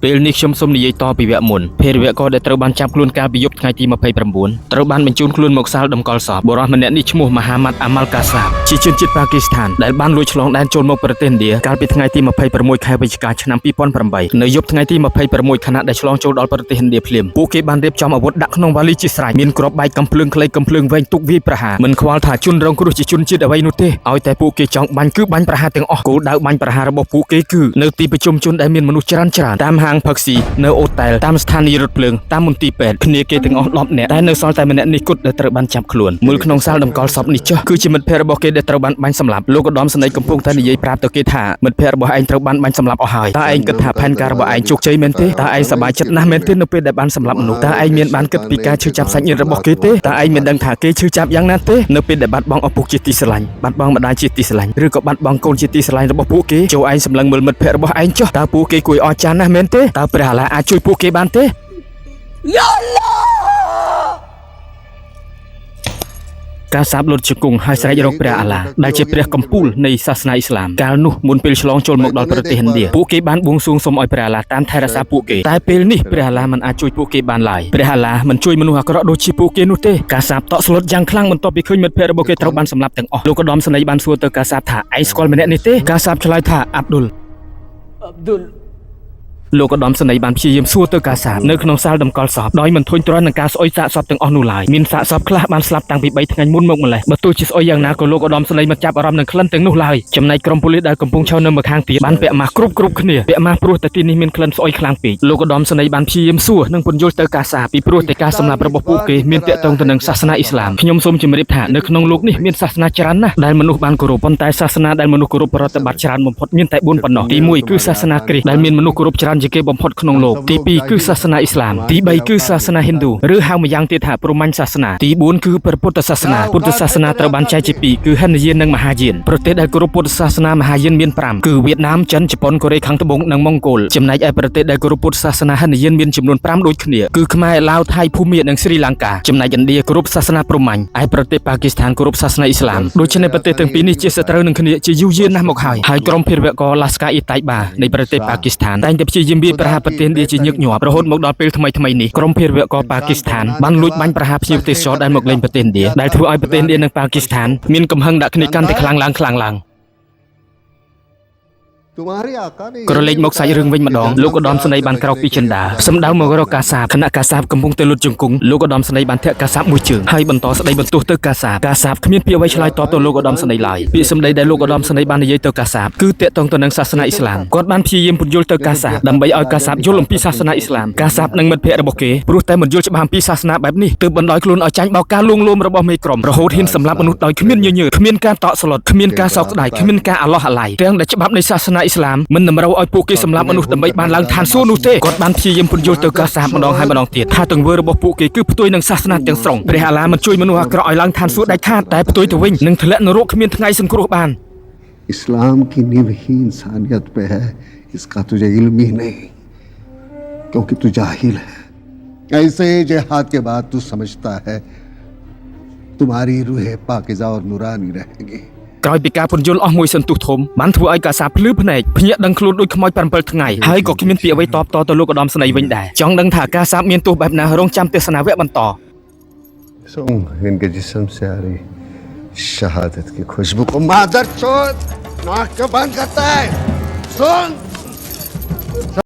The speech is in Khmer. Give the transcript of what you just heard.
ពេលនេះខ្ញុំសូមនិយាយតពីវគ្គមុនភេរវករដែលត្រូវបានចាប់ខ្លួនកាលពីយប់ថ្ងៃទី29ត្រូវបានបញ្ជូនខ្លួនមកសាលតម្កល់សពបុរសម្នាក់នេះឈ្មោះមហាម៉ាត់អាម៉ាល់កាសាបជាជនជាតិប៉ាគីស្ថានដែលបានលួចឆ្លងដែនចូលមកប្រទេសឥណ្ឌាកាលពីថ្ងៃទី26ខែវិច្ឆិកាឆ្នាំ2008នៅយប់ថ្ងៃទី26ខណៈដែលឆ្លងចូលដល់ប្រទេសឥណ្ឌាភ្លាមពួកគេបានរៀបចំអាវុធដាក់ក្នុងវ៉ាលីជាស្រេចមានគ្រាប់បែកកំភ្លើងខ្លីកំភ្លើងវែងទុកវាយប្រហារមិនខ្វល់ថាជនរងគ្រោះជាជនជាតិអ្វីនោះទេឲ្យតែពួកគេចង់បាញ់គឺបាញ់ប្រហារទាំងអស់គោលដៅបាញ់ប្រហាររបស់ពួកគេគឺនៅទីប្រជុំជនដែលមានមនុស្សច្រើនច្រើនតាមហាងផឹកស៊ីនៅអូតែលតាមស្ថានីយ៍រថភ្លើងតាមមន្ទីរពេទ្យគ្នាគេទាំងអស់10នាក់តែនៅសល់តែម្នាក់នេះគត់ដែលត្រូវបានចាប់ខ្លួនមើលក្នុងសាលតម្កល់សពនេះចុះគឺជាមិត្តភ័ក្តិរបស់គេដែលត្រូវបានបាញ់សម្លាប់លោកឧត្តមសេនីយ៍កំពុងតែនិយាយប្រាប់ទៅគេថាមិត្តភ័ក្តិរបស់ឯងត្រូវបានបាញ់សម្លាប់អស់ហើយតើឯងគិតថាផែនការរបស់ឯងជោគជ័យមែនទេតើឯងសប្បាយចិត្តណាស់មែនទេនៅពេលដែលបានសម្លាប់មនុស្សតើឯងមានបានគិតពីការឈឺចាប់សាច់ញាតិរបស់គេទេតើឯងមានដឹងថាគេឈឺចាប់យ៉ាងណាទេនៅពេលដែលបាត់បង់ឪពុកជាទីស្រឡាញ់បាត់បង់ម្ដាយជាទីស្រឡាញ់ឬក៏បាត់បង់កូនជាទីស្រឡាញ់របស់ពួកគេចូលឯងសម្លឹងមើលមិត្តភ័ក្តិរបស់ឯងចុះតើពួកគេគួរឲ្យអស្ចារ្យណាស់មែនទេតើព្រះអាឡាអាចជួយពួកគេបានទេ ការសាបលុតជង្គង់ហើយស្រែករកព្រះអាឡាដែលជាព្រះកំពូលនៃសាសនាអ៊ីស្លាមកាលនោះមុនពេលឆ្លងចូលមកដល់ប្រទេសឥណ្ឌាពួកគេបានបួងសួងសូមឲ្យព្រះអាឡាតាមថែរក្សាពួកគេតែពេលនេះព្រះអាឡាមិនអាចជួយពួកគេបានឡើយព្រះអាឡាមិនជួយមនុស្សអាក្រក់ដូចជាពួកគេនោះទេការសាបតក់ស្លុតយ៉ាងខ្លាំងបន្ទាប់ពីឃើញមិត្តភ័ក្តិរបស់គេត្រូវបានសម្លាប់ទាំងអស់លោកឧត្តមសេនីយ៍បានសួរទៅការសាបថាឯងស្គាល់ម្នាក់នេះទេការសាបឆ្លើយថាអាប់ឌុល Abdul. លោកឧត្តមសេនីយ៍បានព្យាយាមសួរទៅកាសាបនៅក្នុងសាលតម្កល់សពដោយមិនធុញទ្រាន់នឹងការស្អុយសាកសពទាំងអស់នោះឡើយមានសាកសពខ្លះបានស្លាប់តាំងពី3ថ្ងៃមុនមកម្លេះបើទោះជាស្អុយយ៉ាងណាក៏លោកឧត្តមសេនីយ៍មិនចាប់អារម្មណ៍នឹងក្លិនទាំងនោះឡើយចំណែកក្រុមប៉ូលីសដែលកំពុងឈរនៅម្ខាងទៀតបានពាក់ម៉ាស់គ្រប់គ្រប់គ្នាពាក់ម៉ាស់ព្រោះតែទីនេះមានក្លិនស្អុយខ្លាំងពេកលោកឧត្តមសេនីយ៍បានព្យាយាមសួរនិងពន្យល់ទៅកាសាបពីព្រោះតែការសម្លាប់របស់ពួកគេមានទាក់ទងទៅនឹងសាសនាអ៊ីស្លាមខ្ញុំសូមជម្រាបថានៅក្នុងលោកនេះមានសាសនាច្រើនណាស់ដែលមនុស្សបានគោរពប៉ុន្តែសាសនាដែលមនុស្សគោរពប្រតិបត្តិច្រើនបំផុតមានតែ4ប៉ុណ្ណោះទី1គឺសាសនាគ្រីស្ទដែលមានមនុស្សគោរពច្រើនជាងគេបំផុតក្នុងលោកទី2គឺសាសនាអ៊ីស្លាមទី3គឺសាសនាហិណ្ឌូឬហៅម្យ៉ាងទៀតថាព្រហ្មញ្ញសាសនាទី4គឺព្រះពុទ្ធសាសនាពុទ្ធសាសនាត្រូវបានចែកជាពីរគឺហិនយាននិងមហាយានប្រទេសដែលគោរពពុទ្ធសាសនាមហាយានមាន5គឺវៀតណាមចិនជប៉ុនកូរ៉េខាងត្បូងនិងម៉ុងហ្គោលចំណែកឯប្រទេសដែលគោរពពុទ្ធសាសនាហិនយានមានចំនួន5ដូចគ្នាគឺខ្មែរឡាវថៃភូមានិងស្រីលង្កាចំណែកឥណ្ឌាគោរពសាសនាព្រហ្មញ្ញឯប្រទេសប៉ាគីស្ថានគោរពសាសនាអ៊ីស្លាមដូច្នេះប្រទេសទាំងពីរនេះជាសត្រូវនឹងគ្នាជាយូរយារណាស់មកហើយហើយក្រុមភេរវករឡាស្កាអ៊ីតៃបានៃប្រទេសប៉ាគីស្ថានតែងតែព្យាយាមវាយប្រហារប្រទេសឥណ្ឌាជាញឹកញាប់រហូតមកដល់ពេលថ្មីៗនេះក្រុមភេរវករប៉ាគីស្ថានបានលួចបាញ់ប្រហារភ្ញៀវទេសចរដែលមកលេងប្រទេសឥណ្ឌាដែលធ្វើឲ្យប្រទេសឥណ្ឌានិងប៉ាគីស្ថានមានកំហឹងដាក់គ្នាកាន់តែខ្លាំងឡើងខ្លាំងឡើង तुम्हारी आका ने ក្រឡេកមកសាច់រឿងវិញម្ដងលោកឧត្តមសេនីយ៍បានក្រោកពីចិន្តាសម្ដៅមករកកាសាបខណៈកាសាបកំពុងតែលុតជង្គង់លោកឧត្តមសេនីយ៍បានធាក់កាសាបមួយជើងហើយបន្តស្ដីបន្ទោសទៅកាសាបកាសាបគ្មានពាក្យអ្វីឆ្លើយតបទៅលោកឧត្តមសេនីយ៍ឡើយពាក្យសម្ដីដែលលោកឧត្តមសេនីយ៍បាននិយាយទៅកាសាបគឺទាក់ទងទៅនឹងសាសនាអ៊ីស្លាមគាត់បានព្យាយាមពន្យល់ទៅកាសាបដើម្បីឲ្យកាសាបយល់អំពីសាសនាអ៊ីស្លាមកាសាបនិងមិត្តភ័ក្តិរបស់គេព្រោះតែមិនយល់ច្បាស់អំពីសាសនាបែបនេះទើបបណ្ដោយខ្លួនឲ្យចាញ់បោកការលួងលោមរបស់មេក្រុមរហូតហ៊ានសម្លាប់មនុស្សដោយគ្មានញញើតគ្មានការតក់ស្លុតគ្មានការសោកស្ដាយគ្មានការអាឡោះអាល័យទាំងដែលច្បាប់នៃសាសនាអ៊ីស្លាមមិនតម្រូវឲ្យពួកគេសម្លាប់មនុស្សដើម្បីបានឡើងឋានសួគ៌នោះទេគាត់បានព្យាយាមពន្យល់ទៅកាសាបម្ដងហើយម្ដងទៀតថាទង្វើរបស់ពួកគេគឺផ្ទុយនឹងសាសនាទាំងស្រុងព្រះអាឡាមិនជួយមនុស្សអាក្រក់ឲ្យឡើងឋានសួគ៌ដាច់ខាតតែផ្ទុយទៅវិញនឹងធ្លាក់នរកគ្មានថ្ងៃសង្គ្រោះបាន इस्लाम की नींव ही इंसानियत पे है। इसका तुझे इल्म ही नहीं, क्योंकि तू जाहिल है। ऐसे जिहाद के बाद तू समझता है तुम्हारी रूह पाकिजा और नूरानी रहेगी? ក្រោយពីការពន្យល់អស់មួយសន្ទុះធំបានធ្វើឲ្យកាសាភ្លឺភ្នែកភ្ញាក់ដឹងខ្លួនដូចខ្មោច7ថ្ងៃហើយក៏គ្មានពាក្យអ្វីតបតទៅលោកឧត្តមសេនីយ៍វិញដែរចង់ដឹងថាកាសាមានទោសបែបណារងចាំទស្សនាវគ្គបន្ត सूंघ, इनके जिस्म से आ रही शहादत की खुशबू को। मादर चोद, नाक क्यों बंद करता है? सुन।